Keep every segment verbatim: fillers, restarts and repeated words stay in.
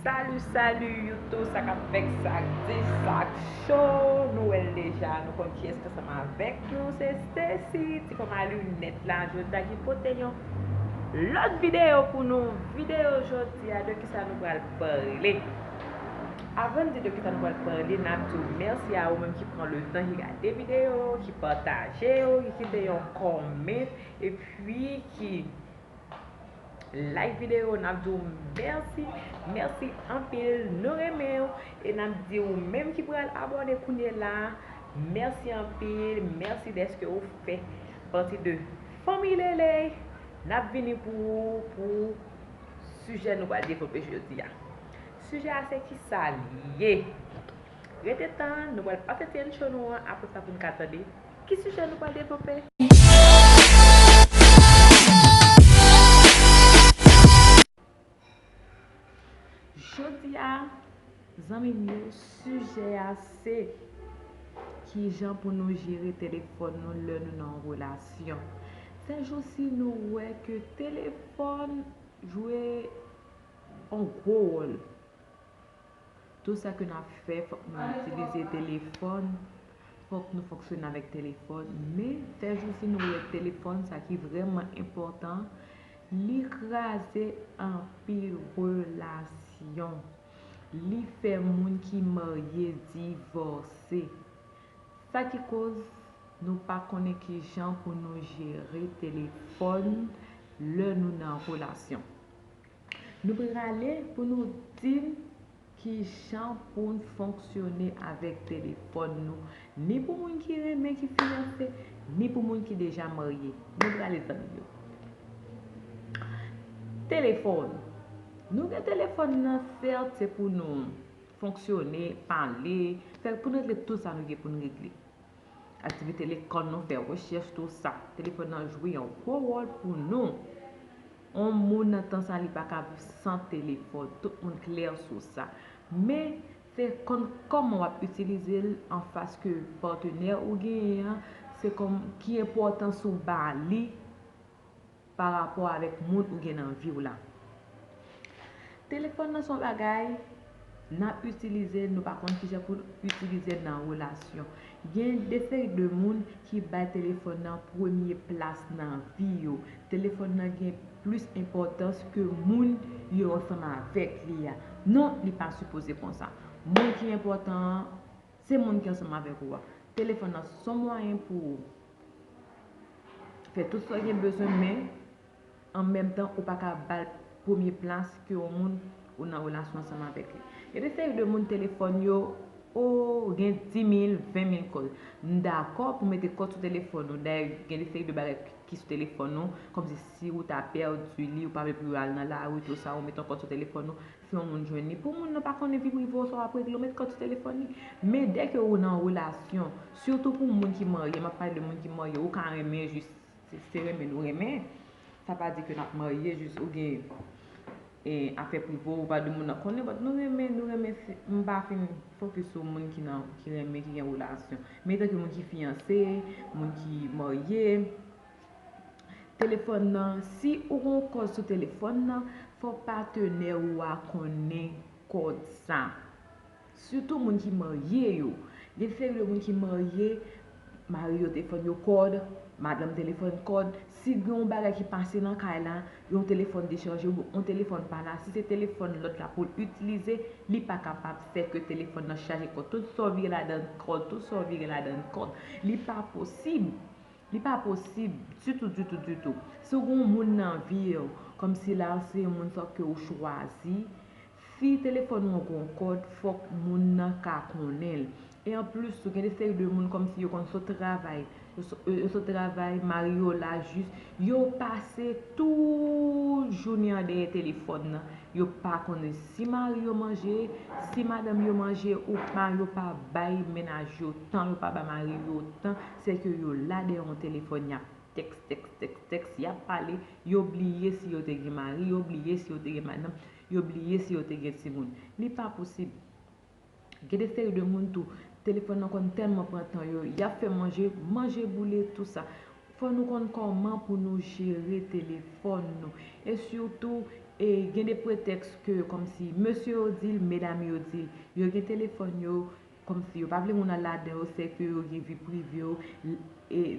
Salut, salut YouTube, sa k ap fèt, sa k di, sa k cho. Nou wè l deja, nou konn kiyès ki ansanm avèk nou, se Stacy, ti fanm a linèt la, jodi a ki pote yon lòt videyo pou nou. Videyo jodi a, de kisa nou pral pale? Avan n di de kisa nou pral pale, n ap di w mèsi a ou menm ki pran letan, ki gade videyo, ki pataje yo, ki kite yon kòmant, epi ki like videyo, n ap di w mèsi, mèsi anpil, nou renmen w, e n ap di w menm ki pral abòne kounye la, mèsi anpil, mèsi dèske ou fè pati de fanmi Lele. N ap vini pou ou pou sijè nou pral devlope jodi a. Sijè a se kisa l ye? Rete tann, nou pral pase ti intro nou an, apre sa pou n ka tande ki sijè nou pral devlope. Jodi a, zanmi m yo, sijè a se kijan pou nou jere telefòn nou lè nou nan yon relasyon. Sèjousi nou wè ke telefòn jwe yon gwo wòl. Tout sa ke n ap fè, fòk nou itilize telefòn, fòk nou fonksyone avèk telefòn. Men, sèjousi nou wè telefòn, sa ki vrèman enpòtan, li kraze anpil relasyon. Li fè moun ki marye divòse. Sa ki koz nou pa konnen kijan pou nou jere telefòn lè nou nan relasyon. Nou prale pou nou di n kijan pou n fonksyone avèk telefòn nou, ni pou moun ki renmen, ki fiyanse, ni pou moun ki deja marye. Nou prale, zanmi yo. Telefòn. Nou gen telefòn nan, sèt, se pou nou fonksyone, pale, fè pou n regle tout sa nou gen pou n regle. Aktivite lekòl nou, fè rechèch, tou sa. Telefòn nan jwe yon gwo wòl pou nou. On moun nan tan sa, li pa ka viv san telefòn. Tout moun klè sou sa. Men, se konn kòman w ap itilize l anfas ke patnè ou genyen an, se kòm ki enpòtans ou ba li pa rapò avèk moun ou gen nan vi w la. Telefòn nan se yon bagay n ap itilize, nou pa konn kijan pou n itilize l nan relasyon. Gen de seri de moun ki bay telefòn nan premye plas nan vi yo. Telefòn nan gen plis enpòtans ke moun yo ansanm avèk li a. Non, li pa sipoze konsa. Moun ki enpòtan an, se moun ki ansanm avèk ou a. Telefòn nan se yon mwayen pou ou fè tout sa w gen bezwen, men an menm tan, ou pa ka ba l premye plas ke yon moun ou nan relasyon ansanm avèk li. Gen de seri de moun, telefòn yo, o, gen dis mil, ven mil kòd. M dakò pou mete kòd sou telefòn nou. Dayè, gen de seri de bagay ki sou telefòn nou, kòmsi si ou ta pèdi li, ou pa vle pou yo al nan lari, tou sa, ou met yon kòd sou telefòn nou, si yon moun jwenn li. Pou moun nan pa konnen vi prive w, sa w ap regle, ou met kòd sou telefòn li. Men dèke ou nan relasyon, sitou pou moun ki marye, m ap pale de moun ki marye, ou ka renmen jis, se, se renmen nou renmen. Sa pa di ke n ap marye jis ou gen, e, afè prive w, ou pa di moun nan konnen, but nou renmen, nou renmen, se, m pa fin fokis sou moun ki nan, ki renmen, ki gen relasyon. Men tanke moun ki fiyanse, moun ki marye, telefòn nan, si ou gen yon kòd sou telefòn nan, fò patnè ou a konnen kòd sa. Sitou moun ki marye yo. Gen seri de moun ki marye, mari yo te fann yo kòd, madanm te fann kòd. Si gen yon bagay ki pase nan kay la, yon telefòn dechanje oubyen yon telefòn pa la, si se telefòn lòt la pou l itilize, li pa kapab fè ke telefòn nan chaje kòd. Tout sa w vire ladan kòd, tout sa w vire ladan kòd. Li pa posib. Li pa posib ditou, ditou, ditou. Si w gen yon moun nan vi w, kòmsi la se yon moun sa ke ou chwazi, si telefòn ou an gen yon kòd, fòk moun nan ka konnen l. E anplis tou, gen de seri de moun kòmsi yo konn sot travay, yo so-, yo sot travay, mari yo la jis, yo pase tout jounen an dèyè telefòn nan. Yo pa konnen si mari yo manje, si madanm yo manje ou pa, yo pa bay mennaj yo tan, yo pa bay mari yo tan, se ke yo la dèyè yon telefòn, y ap tèks, tèks, tèks, tèks, y ap pale, yo bliye si yo te gen mari, yo bliye si yo te gen madanm, yo bliye si yo te gen timoun. Li pa posib. Gen de seri de moun tou, telefòn nan konn tèlman pran tan yo, y ap fè manje, manje boule, tou sa. Fò nou konn kòman pou nou jere telefòn nou. E sitou, E gen de pretèks ke kòmsi mesye yo di l, medam yo di l, yo gen telefòn yo, kòmsi yo pa vle moun al ladan yo, sèke yo gen vi prive yo. E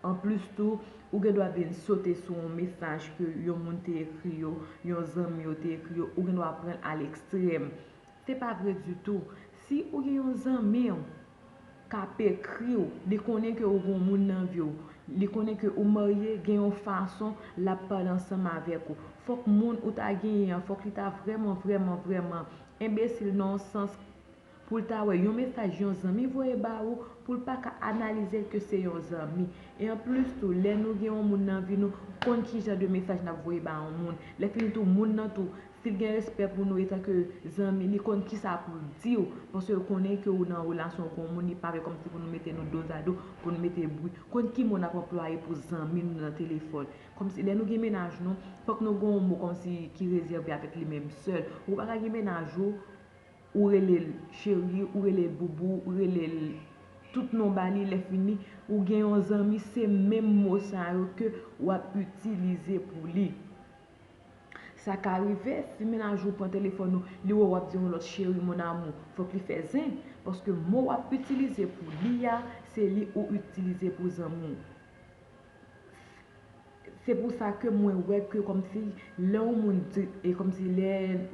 anplis tou, ou gen dwa vin sote sou yon mesaj ke yon moun te ekri yo, yon zanmi yo te ekri yo, ou gen dwa pran l a lekstrèm. Se pa vre ditou. Si ou gen yon zanmi w k ap ekri w, li konnen ke ou gen yon moun nan vi w, li konnen ke ou marye, gen yon fason l ap pale ansanm avèk ou. Fòk moun ou ta genyen an, fòk li ta vrèman, vrèman, vrèman enbesil nan yon sans pou l ta wè yon mesaj yon zanmi voye ba ou, pou l pa ka analize l ke se yon zanmi. E anplis tou, lè nou gen yon moun nan vi nou, konn ki jan de mesaj n ap voye ba yon moun. Lè fini tou, moun nan tou, si l gen respè pou nou etanke zanmi, li konn kisa pou l di w, paske l konnen ke ou nan relasyon ak yon moun, li pa vle kòmsi pou nou mete nou dozado, pou nou mete bri. Konn ki mo n ap anplwaye pou zanmi nou nan telefòn. Kòmsi lè nou gen mennaj nou, fòk nou gen yon mo kòmsi ki rezève avèk li menm sèl. Ou pa ka gen mennaj ou, ou rele l cheri, ou rele l boubou, ou rele l tout non ba li, lè fini, ou gen yon zanmi, se menm mo sa yo ke w ap itilize pou li. Sa ka rive, si mennaj ou pran telefòn ou, li wè w ap di yon lòt cheri, mon amour, fòk li fè zen, paske mo w ap itilize pou li a, se li ou itilize pou zanmi w. Se pou sa ke mwen wè ke kòmsi lè yon moun di, e kòmsi lè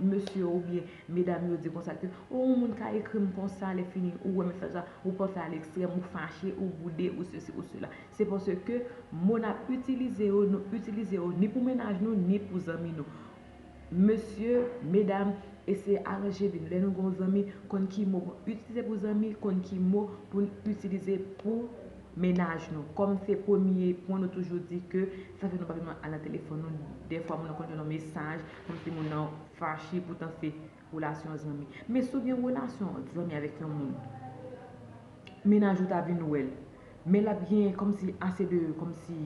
mesye oubyen medam yo di konsa ke, o, yon moun ka ekri m konsa, lè fini, ou wè mesaj la, ou panse a lekstrèm, ou fache, ou boude, ou sesi, ou sela. Se paske mo n ap itilize yo, nou itilize yo ni pou mennaj nou, ni pou zanmi nou. Mesye, medam, eseye aranje vi nou. Lè nou gen yon zanmi, konn ki mo pou n itilize pou zanmi, konn ki mo pou n itilize pou mennaj nou. Kòm se premye pwen, nou toujou di ke sa fè nou pa vin al nan telefòn nou. Dèfwa, moun nan konn jwenn yon mesaj, kòmsi moun nan fache, poutan se relasyon zanmi. Men si w gen relasyon zanmi avèk yon moun, mennaj ou ta vin wè l, men l ap gen kòmsi ase de, kòmsi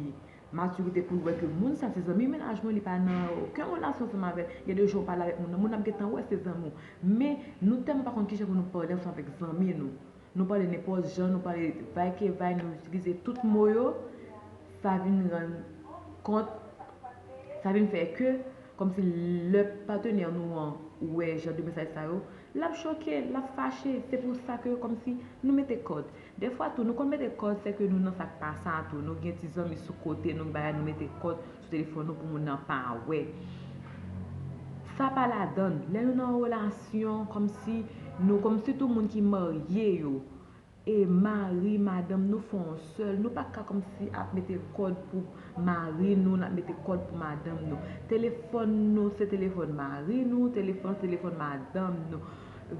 matirite pou l wè ke moun sa se zanmi mennaj mwen, li pa nan okenn relasyon ansanm avè l. Gen de jan w pale avèk moun nan, moun nan ap gentan wè se zanmi w. Men nou tèlman pa konn kijan pou nou pale ansanm avèk zanmi nou. Nou pale nenpòt jan, nou pale vay ke vay, nou itilize tout mo yo. Sa vin rann kont, sa vin fè ke, kòmsi lè patnè nou an wè jan de mesaj sa yo, l ap choke, l ap fache. Se pou sa ke kòmsi nou mete kòd. Dèfwa tou, nou konn mete kòd, sèke nou nan sa k pa sa tou. Nou gen ti zanmi sou kote, nou bagay, nou mete kòd sou telefòn nou pou moun nan pa wè. Sa pa ladann. Lè nou nan yon relasyon, kòmsi nou, kòmsi tou moun ki marye yo, e mari, madanm, nou fè yon sèl. Nou pa ka kòmsi ap mete kòd pou mari nou, n ap mete kòd pou madanm nou. Telefòn nou, se telefòn mari nou, telefòn, telefòn madanm nou.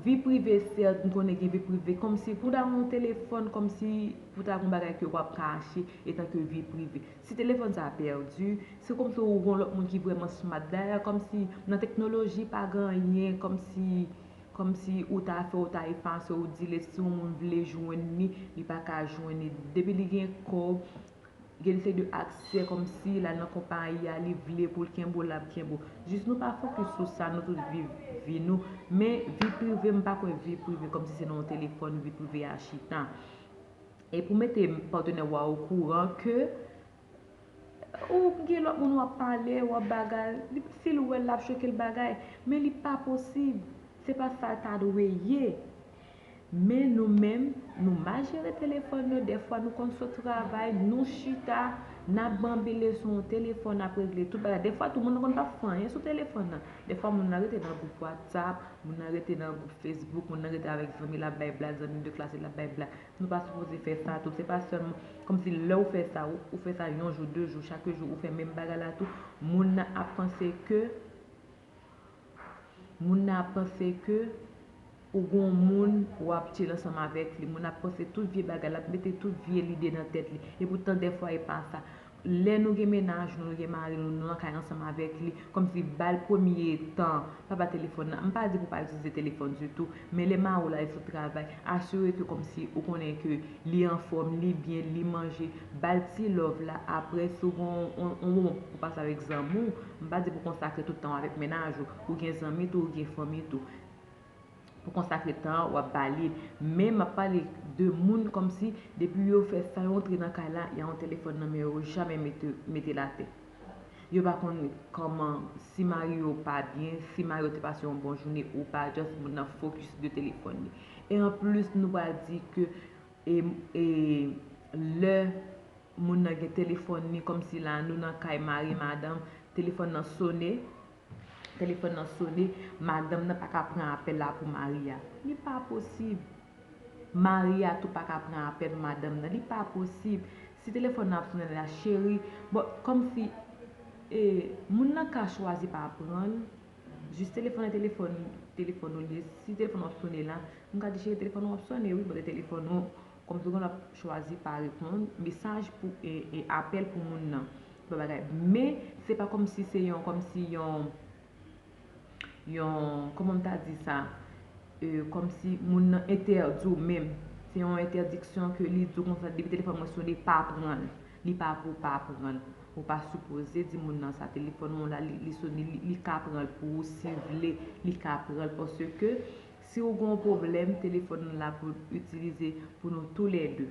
Vi prive, sèt, m konnen gen vi prive. Kòmsi pou ta gen yon telefòn, kòmsi pou ta gen yon bagay ke w ap kache, etanke vi prive. Si telefòn sa a pèdi, se kòmsi ou gen yon lòt moun ki vrèman smart. Dayè, kòmsi nan teknoloji pa gen anyen, kòmsi, kòmsi ou ta fè, ou ta efase, ou dile si yon moun vle jwenn li, li pa ka jwenn li. Depi li gen kòb, gen li se de aksè kòmsi l al nan konpayi a, li vle pou l kenbe w, l ap kenbe w. Jis nou pa fokis sou sa, nou tout viv vi nou. Men vi prive, m pa kwè vi prive kòmsi se nan yon telefòn, vi prive a chita. E pou mete patnè w a okouran ke ou gen lòt moun w ap pale, w ap bagay, li, si l wè l, l ap choke l bagay. Men li pa posib. Se pa sa l ta dwe ye. Men nou menm, nou mal jere telefòn nou. Dèfwa nou konn sot travay, nou chita, n ap banbile sou yon telefòn, n ap regle tout bagay. Dèfwa tou moun nan konn pa fè anyen sou telefòn nan. Dèfwa moun nan rete nan gwoup WhatsApp, moun nan rete nan gwoup Facebook, moun nan rete avèk zanmi l ap bay blag, zanmi de klas li l ap bay blag. Nou pa sipoze fè sa tou. Se pa sèlman kòmsi lè w fè sa, ou, ou fè sa yon jou, de jou, chak jou, ou fè menm bagay la tou, moun nan ap panse ke Moun nan ap panse ke ou gon moun w ap chill ansanm avèk li. Moun nan ap panse tout vye bagay, l ap mete tout vye lide nan tèt li. Epoutan, dèfwa, e pa sa. Lè nou gen mennaj nou, nou gen mari nou, nou nan kay ansanm avèk li, kòmsi ba l premye tan, pa ba telefòn nan. M pa di pou pa itilize telefòn ditou, men lè mari w la, li sot travay, asire ke kòmsi ou konnen ke li anfòm, li byen, li manje, ba l ti love la. Apre, si w gen yon, yon, yon moman pou pase avèk zanmi w, m pa di pou konsakre tout tan w avèk mennaj ou, ou gen zanmi tou, ou gen fanmi tou. Pou konsakre tan an, w ap ba li. Men m ap pale de moun kòmsi depi yo fè sa, yo antre nan kay la, y a yon telefòn nan men yo, jamè mete, mete l atè. Yo pa konn kòman, si mari yo pa byen, si mari yo te pase yon bon jounen ou pa, just moun nan fokis de telefòn li. E anplis, nou pral di ke e, e, lè moun nan gen telefòn li, kòmsi la nou nan kay mari madanm, telefòn nan sone, telefòn nan sone, madanm nan pa ka pran apèl la pou mari a. Li pa posib. Mari a tou pa ka pran apèl madanm nan. Li pa posib. Si telefòn nan ap sonnen la, cheri, bon, kòmsi e, moun nan ka chwazi pa pran l, jis telefòn nan telefòn, telefòn ou li ye. Si telefòn w ap sonnen la, m ka di cheri, telefòn ou ap sonnen, wi, pote telefòn ou, kòmsi ou konn ap chwazi pa reponn mesaj pou e, e apèl pou moun nan. Bon bagay. Men, se pa kòmsi se yon, kòmsi yon, yon, kòman m ta di sa, e, kòmsi moun nan entèdi w menm. Se yon entèdiksyon ke li di w konsa, depi telefòn mwen sone, pa pran l. Li pa pou w pa pran l. Ou pa sipoze di moun nan sa, telefòn ou la, li, li sone, li, li ka pran l pou ou si l vle, li ka pran l paske si w gen yon pwoblèm, telefòn nan la pou l itilize pou nou toulède.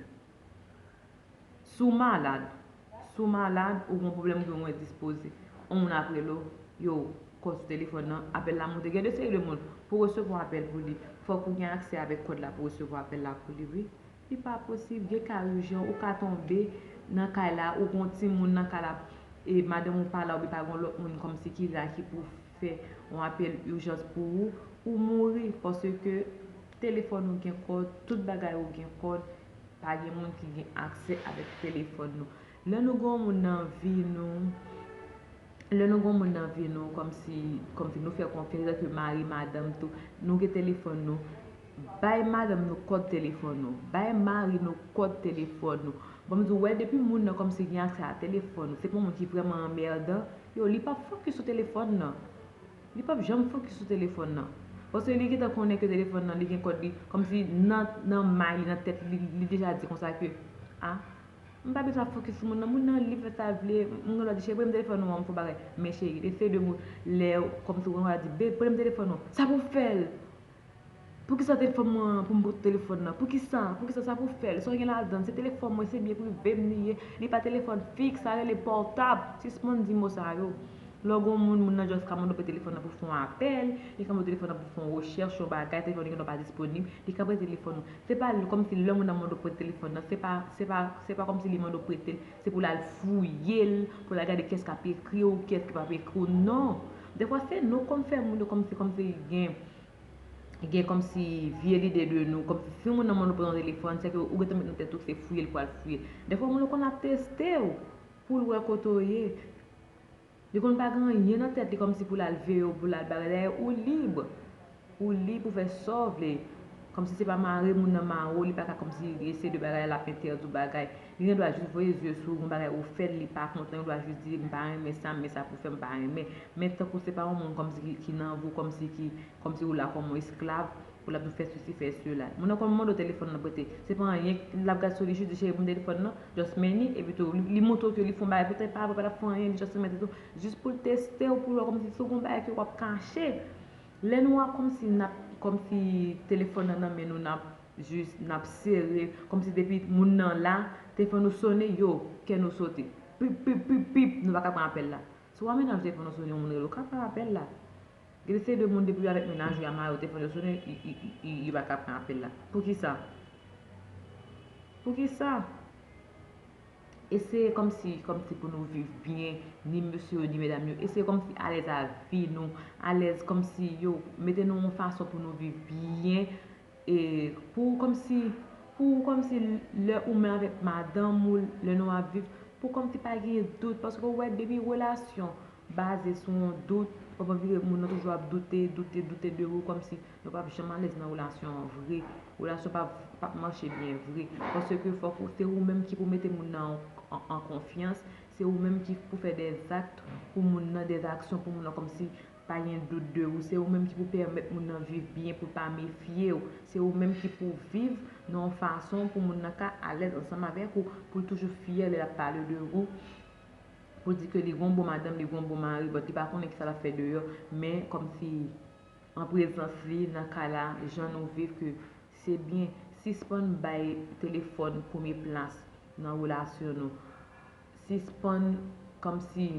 Si w malad, si w malad, ou gen yon pwoblèm, ou gen yon endispoze. Yon moun ap rele w, yo, kò sou telefòn nan, apèl la monte. Gen de seri de moun, pou resevwa apèl pou li, fòk ou gen aksè avèk kòd la pou resevwa apèl la pou li, wi. Li pa posib, gen ka ijan, ou ka tonbe nan kay la, ou gen yon timoun nan kay la, e madanm ou pa la, oubyen pa gen lòt moun kòmsi ki la ki pou fè yon apèl ijans pou ou, ou mouri, paske telefòn ou gen kòd, tout bagay ou gen kòd, pa gen moun ki gen aksè avèk telefòn nou. Lè nou gen yon moun nan vi nou, lè nou gen yon moun nan vi nou, kòmsi, kòmsi nou fè konfyans, tankou mari, madanm tou, nou gen telefòn nou, bay madanm nou kòd telefòn nou, bay mari nou kòd telefòn nou. Bon, m di w, wè, depi moun nan kòmsi gen aksè a telefòn nou, se pa yon moun ki vrèman anmèdan, yo, li p ap fokis sou telefòn nan. Li p ap janm fokis sou telefòn nan. Paske li gentan konnen ke telefòn nan, li gen kòd li, kòmsi nan, nan may li, nan tèt li, li deja di konsa ke, a, m pa bezwen ap fokis sou moun nan. Moun nan lib, fè sa l vle. M gen dwa di, cheri, prete m telefòn ou an, m fè yon bagay. Men cheri, ese de moun, lè, kòmsi ou gen dwa di, babe, prete m telefòn ou. Sa pou w fè l? Poukisa telefòn mwen an pou m pote telefòn nan? Poukisa? Poukisa sa pou fè l? Sa w gen ladan l? Se telefòn mwen, se byen prive m li ye. Li pa telefòn fiks, sa rele pòtab. Sispann di mo sa yo. Lè w gen yon moun, moun nan just ka mande w prete telefòn nan pou fè yon apèl, li ka mande w telefòn nan pou fè yon rechèch, yon bagay, telefòn li gen dwa pa disponib, li ka prete telefòn ou. Se pa kòmsi lè moun nan mande w prete telefòn nan, se pa, se pa, se pa kòmsi li mande w prete l, se pou l al fouye l, pou l al gade kiyès k ap ekri w, kiyès ki p ap ekri w, non. Dèfwa se nou konn fè moun yo kòmsi, kòmsi gen gen kòmsi vye lide de nou, kòmsi si moun nan mande w pran yon telefòn, sèke ou gentan met nan tèt ou se fouye l pou al fouye. Dèfwa moun yo konn ap teste w pou l wè kote w ye. Li konn pa gen anyen nan tèt li kòmsi pou l al veye w, pou l al bagay. Dayè, ou lib. Ou lib pou fè sa w vle. Kòmsi se pa mare moun nan mare w, li pa ka kòmsi ese de bagay la, l ap entèdi w bagay. Li gen dwa jis voye zye sou ou, gon bagay ou fè l, li pa kontan, li dwa jis di, "M pa renmen sa, men sa pou fè, m pa renmen." Men tankou se pa yon moun kòmsi ki, ki nan vi w, kòmsi ki, kòmsi ou la kòm yon esklav, pou l ap di w fè sesi, fè sela. Moun nan konn mande w telefòn nan prete. Se pa anyen, l ap gad sou li, jis di, "Cheri, ban m telefòn nan, just men li," epi tou, li, li montre w ke li fè yon bagay, poutèt pa vre, pa t ap fè anyen, li just renmen tèt ou, jis pou l teste w, pou l wè kòmsi si w gon bagay ke w ap kache. Lè nou a kòmsi n ap, kòmsi telefòn nan nan men nou, n ap jis, n ap sere, kòmsi depi moun nan la, telefòn nou sone, yo, kè nou sote. Pip, pip, pip, pip, nou pa ka pran apèl la. Si w a mennaj telefòn nou sone, yon moun rele w, ka pran apèl la. Gen de seri de moun depi yo avèk mennaj yo, y a mare yo, telefòn yo sone, y, y, y, y, yo pa ka pran apèl la. Poukisa? Poukisa? Eseye kòmsi, kòmsi pou nou viv byen, ni mesye yo, ni medam yo. Eseye kòmsi alèz a vi nou, alèz kòmsi yo mete nou yon fason pou nou viv byen. E pou kòmsi, pou kòmsi lè ou menm avèk madanm ou, lè nou ap viv, pou kòmsi pa gen dout, paske ou wè depi relasyon baze sou yon dout, w ap vire moun nan toujou ap doute, doute, doute de ou, kòmsi nou p ap janm alèz nan relasyon an vre. Relasyon p ap, p ap mache byen vre. Paske fòk ou, se ou menm ki pou mete moun nan an, an, an konfyans, se ou menm ki pou fè dè zak pou moun nan, dè aksyon pou moun nan, kòmsi pa gen dout de ou, se ou menm ki pou pèmèt moun nan viv byen, pou l pa mefye w. Se ou menm ki pou viv nan yon fason pou moun nan ka alèz ansanm avèk ou, pou l toujou fyè lè l ap pale de ou, pou l di ke li gon bon madanm, li gon bon mari, but li pa konnen kisa l ap fè deyò, men kòmsi an prezans li, nan kay la, jan nou viv, ke se byen, sispann bay telefòn premye plas nan relasyon nou. Sispann kòmsi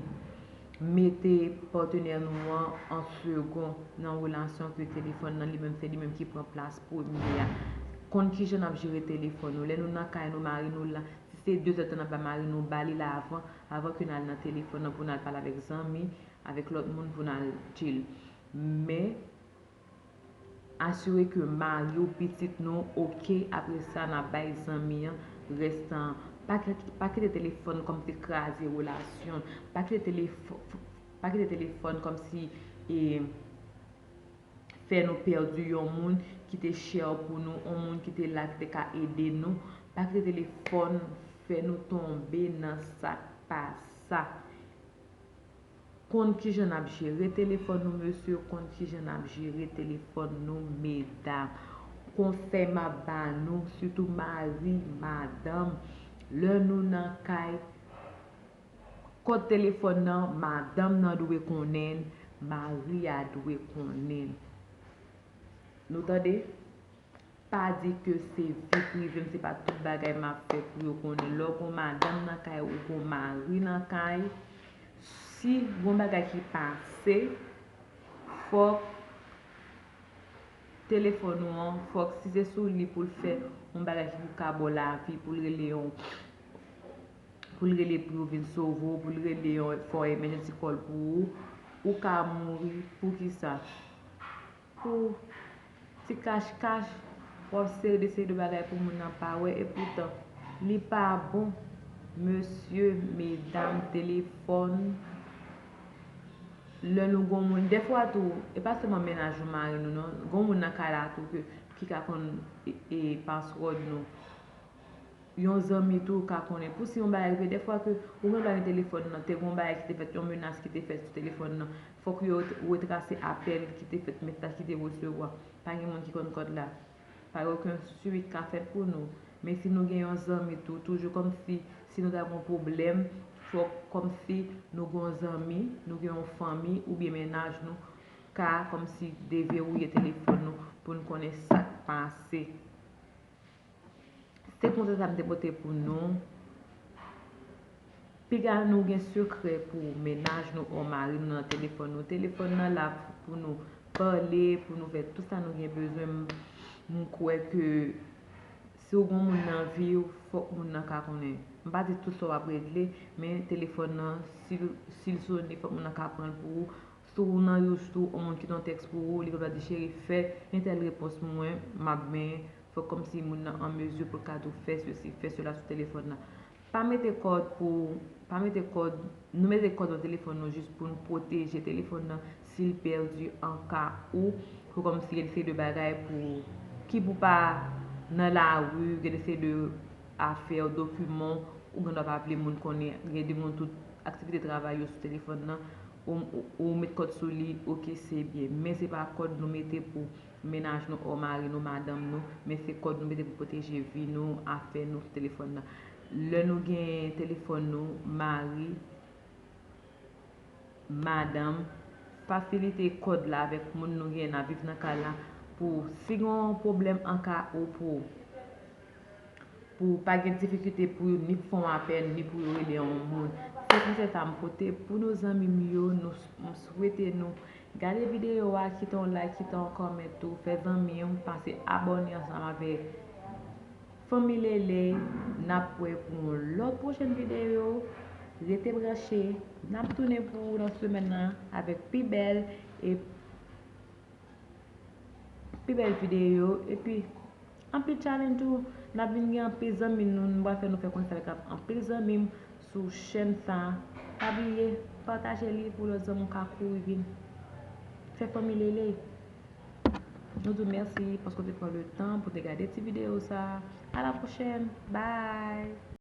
mete patnè nou an an segon nan relasyon ke telefòn nan li menm se li menm ki pran plas premye a. Konn kijan n ap jere telefòn nou. Lè nou nan kay nou, mari nou la, si se de zèdtan n ap ba mari nou, ba li la avan, avan ke n al nan telefòn nan pou n al pale avèk zanmi, avèk lòt moun pou n al chill. Men, asire ke mari w, pitit nou, oke, apre sa, n ap bay zanmi an rès tan an. Pa kite telefòn kòmsi kraze relasyon. Pa kite telefòn, pa kite telefòn kòmsi e, fè nou pèdi yon moun ki te chè pou nou, yon moun ki te la, ki te ka ede nou. Pa kite telefòn fè nou tonbe nan sa k pa sa. Konn kijan n ap jere telefòn nou, mesye, konn kijan n ap jere telefòn nou, medam. Konsèy m ap ba nou, sitou mari, madanm, lè nou nan kay, kòd telefòn nan, madanm nan dwe konnen l, mari a dwe konnen l. Nou tande? Pa di ke se vi prive m, se pa tout bagay m ap fè pou yo konnen. Lè w gon madanm nan kay, ou gon mari nan kay, si gon bagay ki pase, fòk telefòn ou an, fòk si se sou li pou l fè yon bagay ki pou ka ba w lavi, pou l rele yon, pou l rele pou yo vin sove w, pou l rele yon, fè yon emergency call pou ou, ou ka mouri. Poukisa? Pou ti kach kach, w ap sere de seri de bagay pou moun nan pa wè, epoutan, li pa bon. Mesye, medam, telefòn, lè nou gon moun, dèfwa tou, e pa sèlman mennaj nou, mari nou, non, gon moun nan kay la tou ke, ki ka konn e, e, password nou. Yon zanmi tou ka konnen. Pou si yon bagay rive, dèfwa ke ou menm pa gen telefòn nan, te gon bagay ki te fèt, yon menas ki te fèt sou telefòn nan, fòk yo retrase apèl ki te fèt, mesaj ki te resevwa. Pa gen moun ki konn kòd la. Pa gen okenn suit ka fèt pou nou. Men si nou gen yon zanmi tou, toujou kòmsi, si nou ta gon pwoblèm, fòk kòmsi nou gen yon zanmi, nou gen yon fanmi oubyen mennaj nou ka kòmsi deverouye telefòn nou pou n konnen sa k pase. Se konsèy sa m te pote pou nou. Piga nou gen sekrè pou mennaj nou ou mari nou nan telefòn nou. Telefòn nan la pou nou pale, pou nou fè tout sa nou gen bezwen. M, m kwè ke si w gon moun nan vi w, fòk moun nan ka konnen. M pa di tout sa w ap regle, men telefòn nan, si, si l sone, fòk moun nan ka pran l pou ou. Si w nan Youth tou, yon moun kite yon tèks pou ou, li kapab di, cheri, fè entèl repons pou mwen, m ap benyen. Fòk kòmsi moun nan an mezi pou l ka di w fè sesi, fè sela sou telefòn nan. Pa mete kòd pou, pa mete kòd, nou mete kòd nan telefòn nou jis pou n pwoteje telefòn nan si l pèdi an ka ou, pou kòmsi gen de seri de bagay pou, ki pou pa nan lari, gen de seri de afè, dokiman, ou gen dwa pa vle moun konnen, gen de moun tout aktivite travay yo sou telefòn nan, ou, ou, ou met kòd sou li, oke, se byen. Men se pa kòd nou mete pou mennaj nou, o mari nou, madanm nou, men se kòd nou mete pou pwoteje vi nou, afè nou sou telefòn nan. Lè nou gen telefòn nou, mari, madanm, fasilite kòd la avèk moun nou gen n ap viv nan kay la pou si gen yon pwoblèm an ka ou pou, pou pa gen difikilte pou yo ni pou fè yon apèl, ni pou yo rele yon moun. Se konsèy sa m pote pou nou zanmi m yo, nou, m swete nou gade videyo a, kite yon like, kite yon comment tou, fè zanmi w, pase abòne ansanm avèk fanmi Lele, n ap wè pou yon lòt pwochèn videyo. Rete branche, n ap tounen pou ou nan semèn nan avèk pi bèl e pi bèl videyo, epi anpil challenge tou. N ap vin gen anpil zanmi nou, nou pral fè nou fè konesans avèk anpil zanmi m sou chèn sa. Pa bliye, pataje li pou lòt zanmi w ka kouri vin fè fanmi Lele. Nou di w mèsi paske w te pran le tan pou w te gade ti videyo sa. A la pwochèn. Bye!